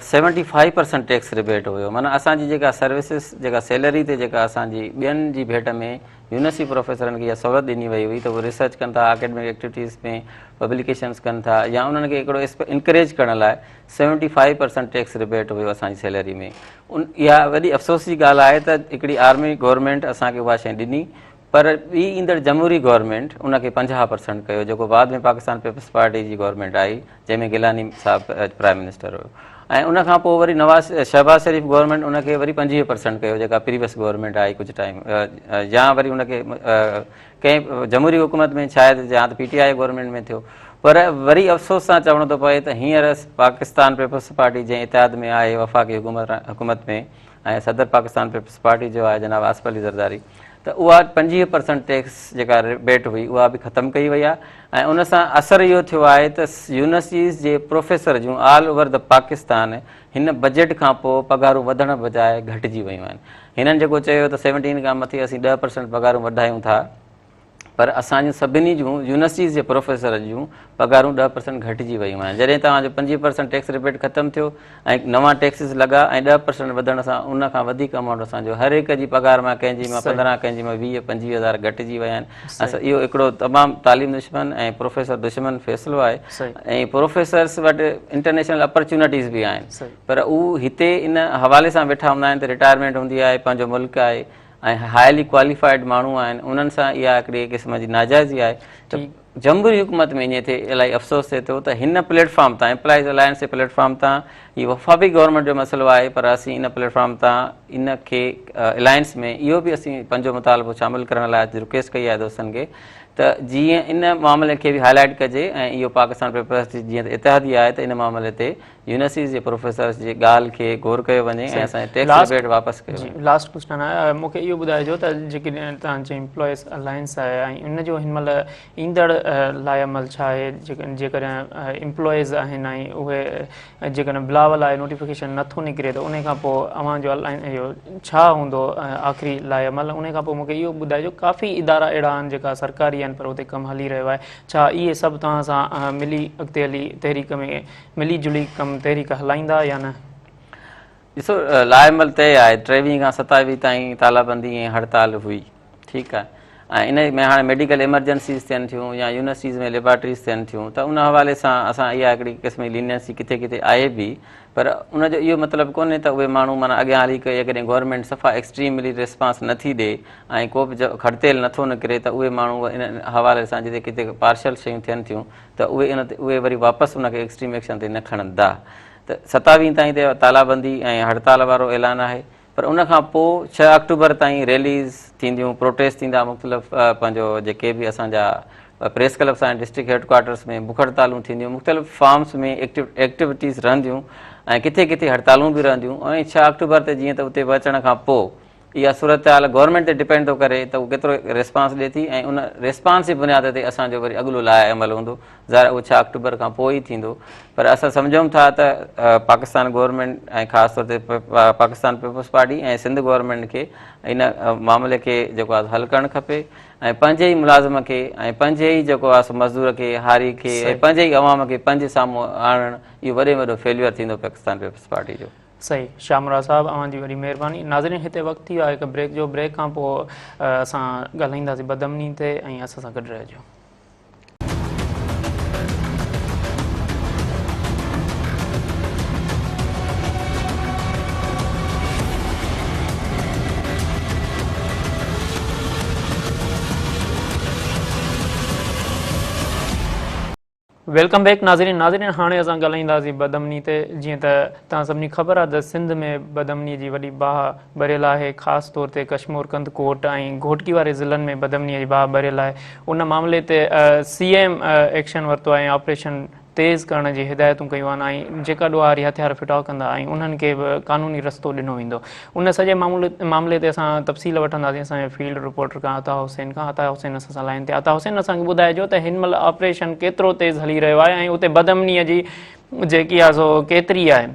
S2: 75 پرسنٽ ٽيڪس ريبيٽ هيو معنيٰ اسان جي جيڪا سروسز جيڪا سيلري تي جيڪا اسان جي ٻين جي ڀيٽ ۾ يونيورسٽي پروفيسرن کي اها سهولت ڏني وئي هئي ته هو ريسرچ ڪن ٿا اڪيڊمڪ ايڪٽيوٽيز ۾ پبليڪيشنز ڪن ٿا يا انهن کي هڪڙو انڪريج ڪرڻ لاء 75 پرسنٽ ٽيڪس ريبيٽ هيو اسان جي سيلري ۾ ان اها وڏي افسوس جي ڳالهه آهي ته هڪڙي آرمي گورنمينٽ اسان کي اها شيء ڏني پر ٻي ايندڙ جمهوري گورنمينٽ ان کي 50 پرسنٽ ڪيو جيڪو بعد ۾ پاڪستان پيپلز پارٽي جي گورنمينٽ آئي جنهن ۾ گيلاني صاحب پرائم منسٽر هيو ۽ ان کان پوء وري نواز شهباز شريف گورنمينٽ ان کي وري 25 پرسنٽ ڪيو جيڪا پريويس گورنمينٽ آئي ڪجهه ٽائيم يا وري ان کي ڪنهن جمهوري حڪومت ۾ شايد يا ته پي ٽي I government ۾ ٿيو پر وري افسوس سان چوڻو ٿو پئي ته هينئر پاڪستان پيپلز پارٽي جنهن اتحاد ۾ آهي وفاقي حڪومت ۾ ۽ صدر پاڪستان پيپلز پارٽي جو آهي جناب آصف علي زرداري ته اها 25 پرسنٽ ٽيڪس جيڪا ريبيٽ هئي اها به ختم ڪئي وئي آهي ۽ ان سان اثر اهو ٿيو آهي ته يونيورسٽيز جي professor June all over the Pakistan هن بجيٽ کان پوء پگهارون وڌڻ بجاء گهٽجي ويون آهن هنن جيڪو چيو ته 17 کان مٿي اسين 10 پرسنٽ پگهارون وڌايون ٿا پر اسان جون سڀني جون يونيورسٽيز جي پروفيسرن جون پگهارون 10 پرسنٽ گهٽجي ويون آهن جڏهن توهان جو 25 پرسنٽ ٽيڪس ريبيٽ ختم ٿيو ۽ نوان ٽيڪسز لڳا ۽ 10 پرسنٽ وڌڻ سان ان کان وڌيڪ امائونٽ اسان جو هر هڪ جي پگهار مان ڪنهن جي مان 15 ڪنهن جي مان 20 25 هزار گهٽجي ويا آهن اهو هڪڙو تمام تعليم دشمن ۽ پروفيسر دشمن فيصلو آهي ۽ پروفيسرس وٽ انٽرنيشنل اپرچونٽيز به آهن پر هو هتي ان حوالي سان ويٺا هوندا آهن ته رٽائرمينٽ هوندي آهي پنهنجو ملڪ آهي ۽ هائلي ڪواليفائيڊ ماڻهو آهن انهن سان اها هڪڙي قسم جي ناجائزي آهي ته جمهوري حڪومت ۾ ائين ٿئي الاهي افسوس ٿئي ٿو ته هن پليٽ فارم تان امپلائيز الائنس جي پليٽ فارم تان هي وفاقي گورنمينٽ جو مسئلو آهي پر اسين ان پليٽ فارم تان ان کي الائنس ۾ اهو به اسين پنهنجو مطالبو شامل ڪرڻ لاء رڪويسٽ ڪئي آهي دوستن کي ته جيئن ان معاملي کي به هائي لائيٽ ڪجي ۽ اهو پاڪستان پيپلز جي جيئن ته اتحادي آهي ته ان معاملي تي يونيورسٽيز جي پروفيسرز جي ڳالهه کي غور ڪيو وڃي ۽ اسان جي ٽيڪس ريبيٽ واپس ڪيو وڃي.
S1: لاسٽ ڪوسچن آهي مون کي اهو ٻڌائجو ته جيڪي توهان جي امپلائيز الائنس آهي ۽ ان جو هن مهل ايندڙ لاء عمل ڇا آهي جيڪڏهن امپلائيز آهن ۽ اهي جيڪڏهن بلاول آهي نوٽيفڪيشن نٿو نڪري ته انهي کان پوء اوهان جو اهو ڇا هوندو آخري لاء عمل انهي کان پوء مونکي اهو ٻڌائجو ڪافي ادارا اهڙا آهن جيڪا سرڪاري آهن پر اتي ڪم هلي رهيو آهي ڇا اهي سڀ توهان سان ملي اڳتي هلي تحريڪ ۾ ملي جلي ڪم تحريڪ هلائيندا يا نه؟
S2: ڏسو لاء عمل طئي آهي ٽيويهه کان ستاويهه تائين تالابندي ۽ هڙتال هئي ٺيڪ آهي ۽ ان ۾ هاڻي ميڊيڪل ايمرجنسيز ٿين ٿيون يا يونيورسٽيز ۾ ليبارٽريز ٿين ٿيون ته ان حوالي سان اسان اها هڪڙي قسم جي لينينسي ڪٿي ڪٿي آهي به پر ان جو اهو مطلب ڪونهي ته اهي ماڻهو معنيٰ اڳيان هلي ڪري جيڪڏهن گورنمينٽ صفا ايڪسٽريملي ريسپانس نٿي ڏي ۽ ڪو به کڙتيل نٿو نڪري ته اهي ماڻهو ان حوالي سان جتي ڪٿي پارشل شيون ٿين ٿيون ته اهي ان تي اهي وري واپس ان کي ايڪسٽريم ايڪشن تي نه کڻندا ته ستاويهه تائين ته تالابندي ۽ هڙتال وارو اعلان آهي پر ان کان پوء ڇهه آڪٽوبر تائين ريليز ٿينديون، پروٽيسٽ ٿيندا، مختلف پنهنجو جيڪي به اسان جا پريس ڪلبس آهن ڊسٽرڪٽ هيڊ ڪوارٽرس ۾ بک هڙتالون ٿينديون، مختلف فارمس ۾ ايڪٽيوٽيز رهنديون ۽ ڪٿي ڪٿي هڙتالون به رهنديون ۽ ڇهه آڪٽوبر تي جيئن ته اتي پهچڻ کان پوء اها صورتحال گورنمينٽ تي ڊپينڊ ٿو ڪري ته هو ڪيترو ريسپانس ڏي ٿي ۽ ان ريسپانس جي بنياد تي اسان جو وري اڳلو لائحه عمل هوندو ظاهر اهو ڇهه آڪٽوبر کان پوء ئي ٿيندو پر اسان سمجهون ٿا ته پاڪستان گورنمينٽ ۽ خاص طور تي Pakistan peoples party ۽ Sindh government کي ان معاملي کي جيڪو آهي حل ڪرڻ کپي ۽ پنهنجي ئي ملازم کي ۽ پنهنجي ئي جيڪو آهي سو مزدور کي هاري کي ۽ پنهنجي ئي عوام کي پنهنجي سامهون آڻڻ اهو وڏي ۾ وڏو فيليئر ٿيندو پاڪستان پيپلز پارٽي جو.
S1: صحيح شاهه مراد صاحب اوهان جي وڏي مهرباني ناظرين هتي وقت ٿي ويو آهي هڪ بريڪ جو بريڪ کان پوء اسان ڳالهائينداسين بدامني تي ۽ اسان سان گڏ رهجو. Welcome back ناظرين ناظرين هاڻي اسان ڳالهائينداسين بدامني تي جيئن ته توهان سڀني خبر آهي ته سنڌ ۾ بدامني جي وڏي باهه ٻريل آهي خاص طور تي ڪشمور ڪنڌڪوٽ ۽ گهوٽڪي واري ضلعن ۾ بدامني جي باهه ٻريل آهي ان معاملي تي سي ايم ايڪشن ورتو آهي ۽ آپريشن تيز ڪرڻ جي هدايتون ڪيون آهن ۽ جيڪا ڏوهاري هٿيار ڦٽا ڪندا ۽ انهن کي به قانوني رستو ڏنو ويندو ان سڄي معاملي تي اسان تفصيل وٺنداسين اسان جي فيلڊ رپورٽر کان عطا حسين کان عطا حسين اسان سان لائين تي عطا حسين اسان کي ٻڌائجو ته هن مهل آپريشن ڪيترو تيز هلي رهيو آهي ۽ اتي بدامني جي جيڪي آهي سو ڪيتري آهي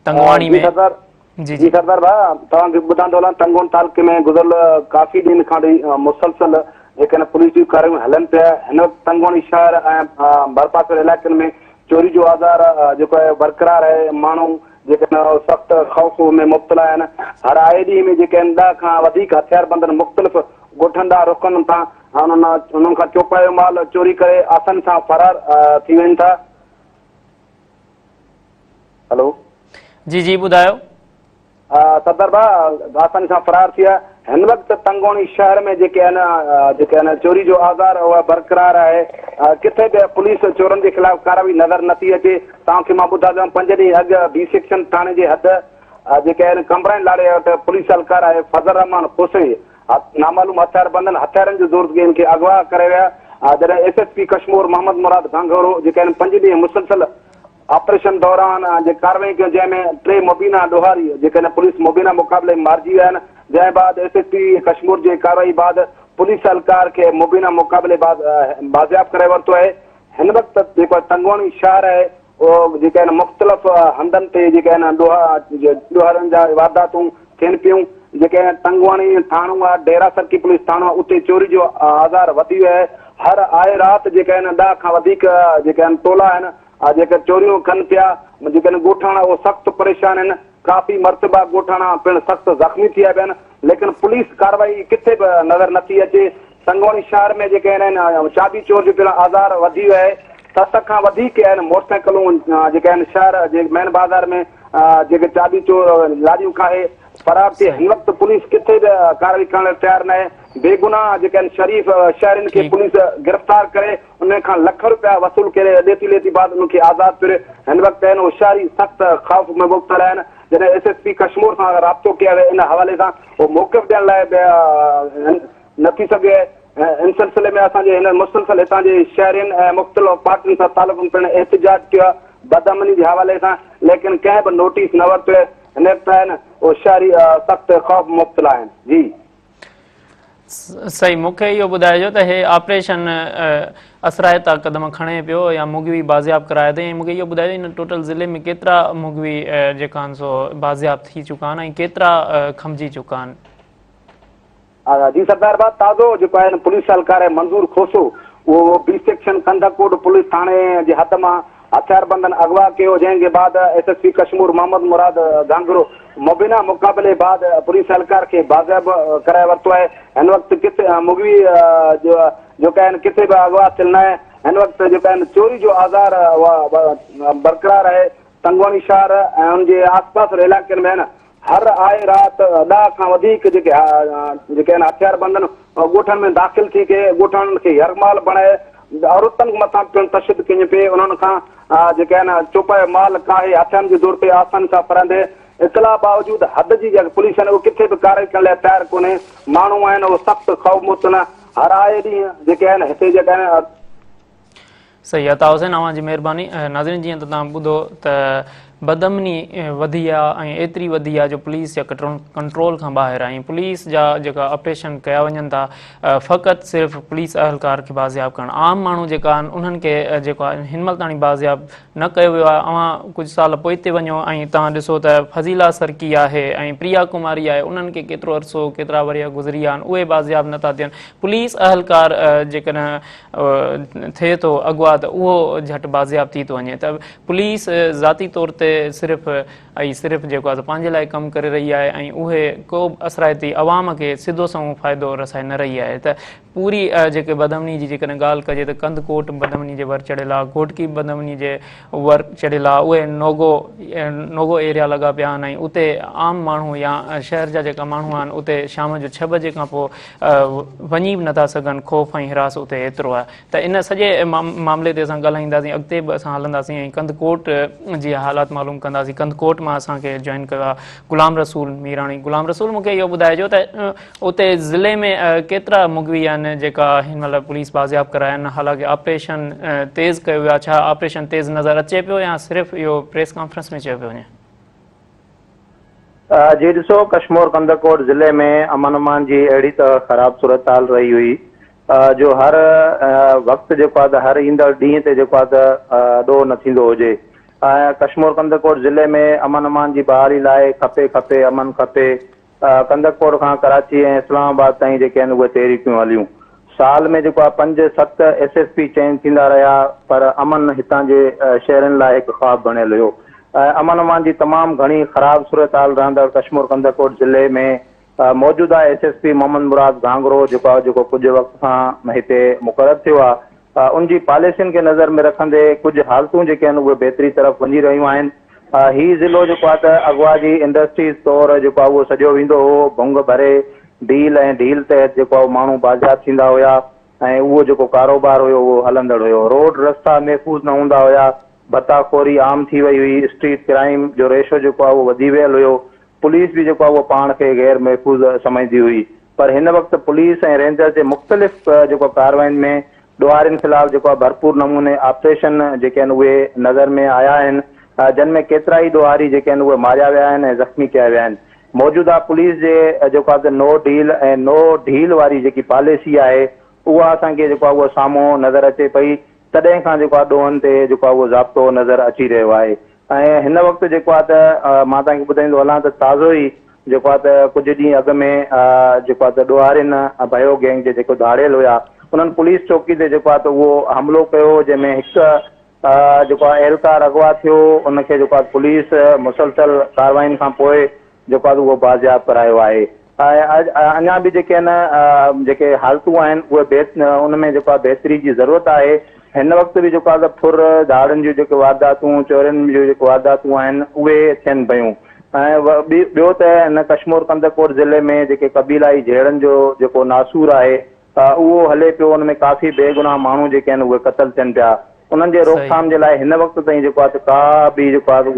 S1: تنگواڻي
S5: ۾ جي جي سردار ڀاء توهان کي ٻڌان ٿو هلان تنگون تعلقي ۾ گذريل ڪافي ڏينهن کان وٺي مسلسل جيڪي آهن پوليس جون ڪارروايون هلن پيا هن وقت تنگواڻي شهر ۽ ڀرپاسي واري علائقن ۾ چوري جو آزار جيڪو آهي برقرار آهي ماڻهو جيڪي آهن سخت خوف ۾ مبتلا آهن هر آئي ڏينهن ۾ جيڪي آهن 10 کان وڌيڪ هٿياربندن مختلف ڳوٺن ڏانهن رخ ڪن ٿا انهن کان چوپايو مال چوري ڪري آساني سان فرار ٿي وڃن ٿا هلو.
S1: جي جي ٻڌايو.
S5: صدر ڀاء آساني سان فرار ٿي ويا هن وقت تنگوڻي شهر ۾ جيڪي آهن جيڪي آهن چوري جو آزار اهو برقرار آهي ڪٿي به پوليس چورن جي خلاف ڪارروائي نظر نٿي اچي توهان کي مان ٻڌايان ٿو پنج ڏينهن اڳ بي سيڪشن ٿاڻي جي حد جيڪي آهن قمبرائين لاڙي وٽ پوليس اهلڪار آهي فضل الرحمان کوسي نامعلوم هٿياربندن هٿيارن جو زور تي ان کي اغوا ڪري ويا جڏهن S S P Kashmore Muhammad Murad Ghanghro جيڪي آهن پنج ڏينهن مسلسل آپريشن دوران جيڪي ڪارروائيون ڪيون جنهن ۾ ٽي مبينا ڏوهاري جيڪي هن پوليس مبينا مقابلي ۾ مارجي ويا آهن جنهن بعد ايس ايس پي ڪشمور جي ڪارروائي بعد پوليس اهلڪار کي مبينا مقابلي بعد بازياب ڪرائي ورتو آهي هن وقت جيڪو تنگواڻي شهر آهي اهو جيڪي آهن مختلف هنڌن تي جيڪي آهن ڏوهارين جا وارداتون ٿين پيون جيڪي تنگواڻي ٿاڻو آهي ڊيرا سرڪي پوليس ٿاڻو آهي اتي چوري جو آزار وڌي ويو آهي هر آئي رات جيڪي آهن 10 کان وڌيڪ جيڪي آهن ٽولا آهن جيڪي چوريون ڪن پيا، جيڪي ڳوٺاڻا اهو سخت پريشان آهن، ڪافي مرتبه ڳوٺاڻا پڻ سخت زخمي ٿيا پيا آهن، ليڪن پوليس ڪارروائي ڪٿي به نظر نٿي اچي، تنگواڻي شهر ۾ جيڪي آهن چاٻي چور جو پڻ آزار وڌي ويو آهي، ست کان وڌيڪ آهن موٽرسائيڪلون جيڪي آهن شهر جي مين بازار ۾ جيڪي چاٻي چور لاڏيون ڪاهي فرار ٿي، هن وقت پوليس ڪٿي به ڪارروائي ڪرڻ لاء تيار ناهي، بيگناهه جيڪي آهن شريف شهرين کي پوليس گرفتار ڪري انهن کان لک رپيا وصول ڪري ڏيتي ليتي بعد انهن کي آزاد ڪري هن وقت آهن اهي شهري سخت خوف ۾ مبتلا آهن جڏهن ايس ايس پي ڪشمور سان رابطو ڪيو ويو ان حوالي سان اهو موقف ڏيڻ لاء به نه ٿي سگهيو آهي. ان سلسلي ۾ اسان جي هن مسلسل هتان جي شهرين ۽ مختلف پارٽين سان تعلق پڻ احتجاج ڪيو آهي بدامني جي حوالي سان ليڪن ڪنهن به نوٽيس نه ورتو آهي هن وقت آهن اهي شهري سخت خوف مبتلا آهن جي.
S1: صحيح مون کي اهو ٻڌائجو ته هي آپريشن اثرائتا قدم کڻي پيو يا مغوي بازياب ڪرايا اٿئي ۽ مون کي اهو ٻڌائجو ان ٽوٽل ضلعي ۾ ڪيترا مغوي جيڪا آهن سو بازياب ٿي چڪا آهن ۽ ڪيترا کنڀجي چڪا آهن.
S5: جي سردار باد تازو جيڪو آهي پوليس اهلڪار منظور کوسو اهو بي سيڪشن ڪنڌڪوٽ پوليس ٿاڻي جي حد مان هٿياربندن اغوا ڪيو جنهن کي بعد S S P Kashmore Muhammad Murad Ghanghro مبينا مقابلي بعد پوليس اهلڪار کي بازياب ڪرائي ورتو آهي هن وقت ڪٿي مغوي جيڪو آهن ڪٿي به اغوا ٿيل ناهي هن وقت جيڪو آهن چوري جو آزار برقرار آهي تنگواڻي شهر ۽ ان جي آس پاس علائقن ۾ آهن هر آئي رات ڏهه کان وڌيڪ جيڪي جيڪي آهن هٿياربندن ڳوٺن ۾ داخل ٿي ڪي ڳوٺاڻن کي يرغمال بڻائي عورتن مٿان پڻ تشدد ڪيون پئي انهن کان جيڪي آهن چوپايو مال ڪاهي هٿيارن جي زور تي آساني سان ڦرندي اطلاع باوجود حد جي جيڪا پوليس آهن اهي ڪٿي به ڪارروائي ڪرڻ لاء تيار ڪونهي ماڻهو آهن اهي سخت خوف مبتلا هر آئي ڏينهن جيڪي آهن هتي جيڪا آهن
S1: صحيح عطا حسين اوهان جي مهرباني ناظرين جيئن ته توهان ٻڌو ته بدامني وڌي آ ۽ ايتري وڌي آ جو پوليس جا ڪنٽرول کان ٻاهر آ ۽ پوليس جا جيڪا آپريشن ڪيا وڃن ٿا فقط صرف پوليس اهلڪار کي بازياب ڪرڻ عام ماڻهو جيڪا آهن انهن کي جيڪو آ هن مهل تاڻي بازياب نه ڪيو ويو آهي اوهان ڪجهه سال پوئتي وڃو ۽ توهان ڏسو ته فضيلا سرڪي آهي ۽ پريا ڪماري آهي انهن کي ڪيترو عرصو ڪيترا ورهيه گذري ويا آهن اهي بازياب نه ٿا ٿين پوليس اهلڪار جيڪڏهن ٿئي ٿو اغوا ته اهو جهٽ بازياب ٿي ٿو وڃي ته پوليس ذاتي طور تي صرف ۽ صرف جيڪو آهي پنهنجي لاء ڪم ڪري رهي آهي ۽ اهي ڪو به اثرائتي عوام کي سڌو سنئون فائدو رسائي نه رهي آهي ته پوري جيڪي بدامني جي جيڪڏهن ڳالهه ڪجي ته ڪنڌڪوٽ بدامني جي ور چڙهيل آهي گهوٽڪي بدامني جي ور چڙهيل آهي اهي نوگو نوگو ايريا لڳا پيا آهن ۽ اتي عام ماڻهو يا شهر جا جيڪا ماڻهو آهن اتي شام جو 6 بجي کان پوء وڃي به نٿا سگهن خوف ۽ حراس اتي ايترو آهي ته ان سڄي معاملي تي اسان ڳالهائينداسين اڳتي به اسان هلنداسين ۽ ڪنڌڪوٽ جي حالات معلوم ڪنداسين ڪنڌڪوٽ مان اسان کي جوائن ڪيو آهي غلام رسول ميراڻي غلام رسول مونکي اهو ٻڌائجو ته اتي ضلعي ۾ ڪيترا مغوي آهن جيڪا هن مهل پوليس بازياب ڪرايا آهن حالانڪه آپريشن تيز ڪيو ويو آهي ڇا آپريشن تيز نظر اچي پيو يا صرف اهو پريس ڪانفرنس ۾ چيو پيو وڃي؟
S6: جي ڏسو ڪشمور ڪنڌڪوٽ ضلعي ۾ امن امان جي اهڙي ته خراب صورتحال رهي هئي جو هر وقت جيڪو آهي ته هر ايندڙ ڏينهن تي جيڪو آهي ته ڏوهه نه ٿيندو هجي ۽ ڪشمور ڪنڌڪوٽ ضلعي ۾ امن امان جي بحالي لاء کپي کپي امن کپي ڪنڌڪوٽ کان ڪراچي ۽ اسلام آباد تائين جيڪي آهن اهي تحريڪون هليون. سال ۾ جيڪو آهي پنج ست ايس ايس پي چينج ٿيندا رهيا پر امن هتان جي شهرين لاء هڪ خواب بڻيل هيو ۽ امن امان جي تمام گهڻي خراب صورتحال رهندڙ ڪشمور ڪنڌڪوٽ ضلعي ۾ موجوده S S P Muhammad Murad Ghanghro جيڪو آهي جيڪو ڪجهه وقت کان هتي مقرر ٿيو آهي ان جي پاليسين کي نظر ۾ رکندي ڪجهه حالتون جيڪي آهن اهي بهتري طرف وڃي رهيون آهن. هي ضلعو جيڪو آهي ته اغوا جي انڊسٽريز طور جيڪو آهي اهو سڏيو ويندو هو، ڀنگ ڀري ڊيل ۽ ڍيل تحت جيڪو آهي اهو ماڻهو بازياب ٿيندا هيا ۽ اهو جيڪو ڪاروبار هيو اهو هلندڙ هيو. روڊ رستا محفوظ نه هوندا هيا، ڀتا خوري عام ٿي وئي هئي، اسٽريٽ ڪرائيم جو ريشو جيڪو آهي اهو وڌي ويل هيو، پوليس به جيڪو آهي اهو پاڻ کي غير محفوظ سمجهندي هئي پر هن وقت پوليس ۽ رينجرز جي مختلف جيڪو ڪارروائين ۾ ڏوهارين خلاف جيڪو آهي ڀرپور نموني آپريشن جيڪي آهن اهي نظر ۾ آيا آهن جن ۾ ڪيترائي ڏوهاري جيڪي آهن اهي ماريا ويا آهن ۽ زخمي ڪيا ويا آهن موجوده پوليس جي جيڪو آهي نو ڊيل ۽ نو ڍيل واري جيڪي پاليسي آهي اها اسان کي جيڪو آهي اهو سامهون نظر اچي پئي تڏهن کان جيڪو آهي ڏوهن تي جيڪو آهي اهو ضابطو نظر اچي رهيو آهي ۽ هن وقت جيڪو آهي ته مان توهان کي ٻڌائيندو هلان ته تازو ئي جيڪو آهي ته ڪجهه ڏينهن اڳ ۾ جيڪو آهي ته ڏوهارين ڀيو گينگ جي جيڪو ڌاڙيل هيا انهن پوليس چوڪي تي جيڪو آهي ته اهو حملو ڪيو جنهن ۾ هڪ جيڪو آهي اهلڪار اغوا ٿيو ان کي جيڪو آهي پوليس مسلسل ڪارروائين کان پوء جيڪو آهي اهو بازياب ڪرايو آهي ۽ اڃا به جيڪي آهن جيڪي حالتون آهن اهي ان ۾ جيڪو آهي بهتري جي ضرورت آهي هن وقت به جيڪو آهي ته ڦر ڌاڙن جون جيڪي وارداتون چورين جون جيڪي وارداتون آهن اهي ٿين پيون ۽ ٻيو ته هن ڪشمور ڪنڌڪوٽ ضلعي ۾ جيڪي قبيلائي جهيڙن جو جيڪو ناسور آهي اهو هلي پيو ان ۾ ڪافي بيگناهه ماڻهو جيڪي آهن اهي قتل ٿين پيا انهن جي روڪٿام جي لاء هن وقت تائين جيڪو آهي ته ڪا به جيڪو آهي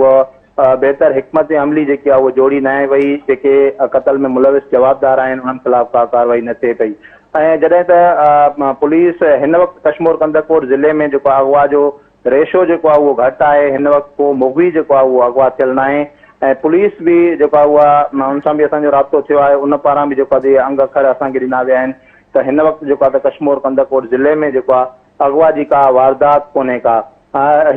S6: اها بهتر حڪمت عملي جيڪي آهي اها جوڙي ناهي وئي جيڪي قتل ۾ ملوث جوابدار آهن انهن خلاف ڪا ڪارروائي نه ٿئي پئي. ۽ جڏهن ته پوليس هن وقت ڪشمور ڪنڌڪوٽ ضلعي ۾ جيڪو آهي اغوا جو ريشو جيڪو آهي اهو گهٽ آهي هن وقت ڪو مغوي جيڪو آهي اهو اغوا ٿيل ناهي ۽ پوليس به جيڪو آهي اها ان سان به اسان جو رابطو ٿيو آهي ان پاران به جيڪو آهي اهي انگ اکر اسان کي ڏنا ويا آهن ته هن وقت جيڪو آهي ته ڪشمور ڪنڌڪوٽ ضلعي ۾ جيڪو آهي اغوا جي ڪا واردات ڪونهي ڪا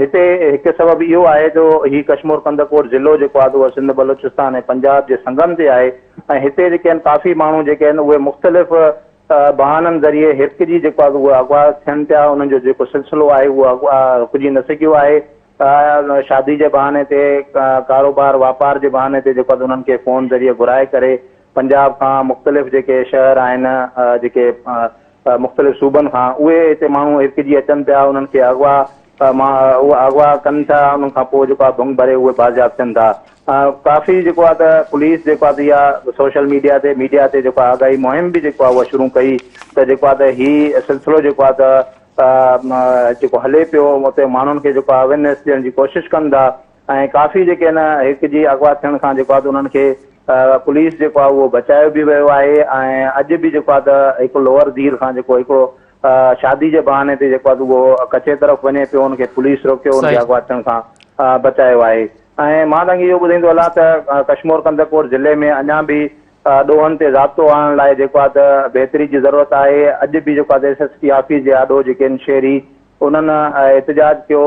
S6: هتي هڪ سبب اهو آهي جو هي ڪشمور ڪنڌڪوٽ ضلعو جيڪو آهي اهو سنڌ بلوچستان ۽ پنجاب جي سنگم تي آهي ۽ هتي جيڪي آهن ڪافي ماڻهو جيڪي آهن اهي مختلف بهانن ذريعي هرکجي جيڪو آهي اهو اغوا ٿين پيا انهن جو جيڪو سلسلو آهي اهو اغوا رڪجي نه سگهيو آهي شادي جي بهاني تي ڪاروبار واپار جي بهاني تي جيڪو آهي انهن کي فون ذريعي گهرائي ڪري پنجاب کان مختلف جيڪي شهر آهن جيڪي مختلف صوبن کان اهي هتي ماڻهو هرکجي اچن پيا انهن کي اغوا مان اغوا ڪن ٿا انهن کان پوء جيڪو آهي ڀنگ ڀري اهي بازياب ٿين ٿا ڪافي جيڪو آهي ته پوليس جيڪو آهي ته اها سوشل ميڊيا تي ميڊيا تي جيڪو آهي آگاهي مهم به جيڪو آهي اها شروع ڪئي ته جيڪو آهي ته هي سلسلو جيڪو آهي ته جيڪو هلي پيو اتي ماڻهن کي جيڪو آهي اويرنيس ڏيڻ جي ڪوشش ڪن ٿا ۽ ڪافي جيڪي آهن هڪجي اغوا ٿيڻ کان جيڪو آهي ته انهن کي پوليس جيڪو آهي اهو بچايو به ويو آهي ۽ اڄ به جيڪو آهي ته هڪ لوئر دير کان جيڪو هڪڙو شادي جي بهاني تي جيڪو آهي ته اهو ڪچي طرف وڃي پيو ان کي پوليس روڪيو ان کي اغوا ٿيڻ کان بچايو آهي ۽ مان توهان کي اهو ٻڌائيندو هلان ته ڪشمور ڪنڌڪوٽ ضلعي ۾ اڃا به ڏوهن تي ضابطو آڻڻ لاء جيڪو آهي ته بهتري جي ضرورت آهي اڄ به جيڪو آهي ته ايس ايس پي آفيس جي آڏو جيڪي آهن شهري انهن احتجاج ڪيو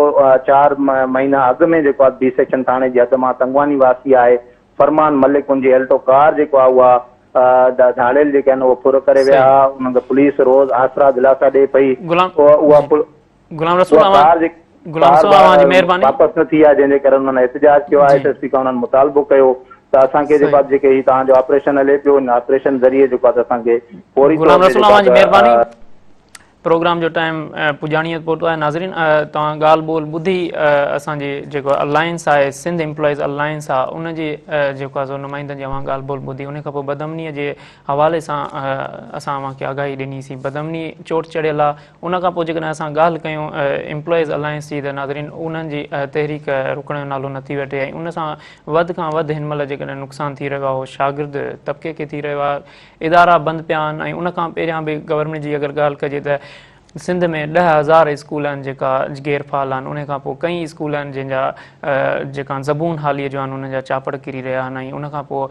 S6: چار مهينا اڳ ۾ جيڪو آهي بي سيڪشن ٿاڻي جي حد مان تنگواني واسي آهي فرمان ملڪ ان جي ايلٽو ڪار جيڪو آهي اها ڌاڙيل جيڪي آهن اهو ڦر ڪري ويا ها انهن کي پوليس روز آسرا دلاسا ڏئي پئي
S1: اها غلام رسول
S6: ڪار
S1: غلام رسول اوهان جي مهرباني
S6: واپس نه ٿي آهي جنهن جي ڪري انهن احتجاج ڪيو آهي ايس ايس پي کان انهن مطالبو ڪيو ته اسان کي جيڪو آهي جيڪي هي توهان جو آپريشن هلي پيو ان آپريشن ذريعي جيڪو آهي اسان کي فوري
S1: طور تي جيڪو آهي پروگرام جو ٽائيم پڄاڻيء تي پهتو آهي ناظرين توهان ڳالهه ٻولهه ٻڌي اسان جي جيڪو الائنس آهي سنڌ امپلائيز الائنس آهي ان جي جيڪو آهي سو نمائندن جي اوهان ڳالهه ٻولهه ٻڌي ان کان پوء بدامنيء جي حوالي سان اسان اوهان کي آگاهي ڏني سين بدامني چوٽ چڙهيل آهي ان کان پوء جيڪڏهن اسان ڳالهه ڪيون امپلائيز الائنس جي ته ناظرين انهن جي تحريڪ رڪڻ جو نالو نٿي وٺي ۽ ان سان وڌ کان وڌ هن مهل جيڪڏهن نقصان ٿي رهيو آهي اهو شاگرد طبقي کي ٿي رهيو آهي ادارا بند پيا آهن ۽ ان کان پهريان به گورنمينٽ جي اگر ڳالهه ڪجي ته سنڌ ۾ 10,000 اسڪول آهن جيڪا غير فعال آهن ان کان پوء ڪئين اسڪول آهن جن جا جيڪا زبون حالي جو آهن انهن جا چاپڙ ڪري رهيا آهن ۽ ان کان پوء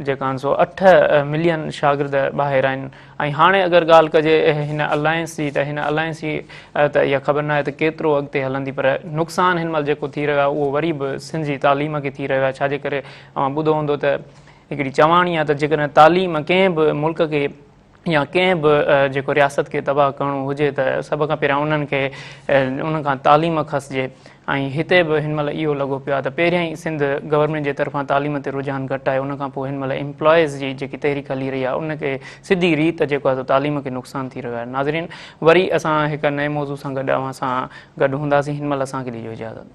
S1: جيڪا آهن سو 8 ملين شاگرد ٻاهر آهن ۽ هاڻي اگر ڳالهه ڪجي هن الائنس جي ته هن الائنس جي ته اها خبر ناهي ته ڪيترو اڳتي هلندي پر نقصان هن مهل جيڪو ٿي رهيو آهي اهو وري به سنڌ جي تعليم کي ٿي رهيو آهي ڇاجي ڪري اوهان ٻڌو هوندو ته هڪڙي چواڻي آهي ته جيڪڏهن تعليم ڪنهن به ملڪ کي يا ڪنهن به جيڪو رياست کي تباهه ڪرڻو هجي ته سڀ کان پهريان انهن کي انهن کان تعليم کسجي ۽ هتي به هن مهل اهو لڳو پيو آهي ته پهريان ئي سنڌ گورنمينٽ جي طرفان تعليم تي رجحان گهٽ آهي ان کان پوء هن مهل امپلائيز جي جيڪي تحريڪ هلي رهي آهي ان کي سڌي ريت جيڪو آهي سو تعليم کي نقصان ٿي رهيو آهي ناظرين وري اسان هڪ نئين موضوع سان گڏ اوهان سان گڏ هونداسين هن مهل اسان کي ڏجو اجازت.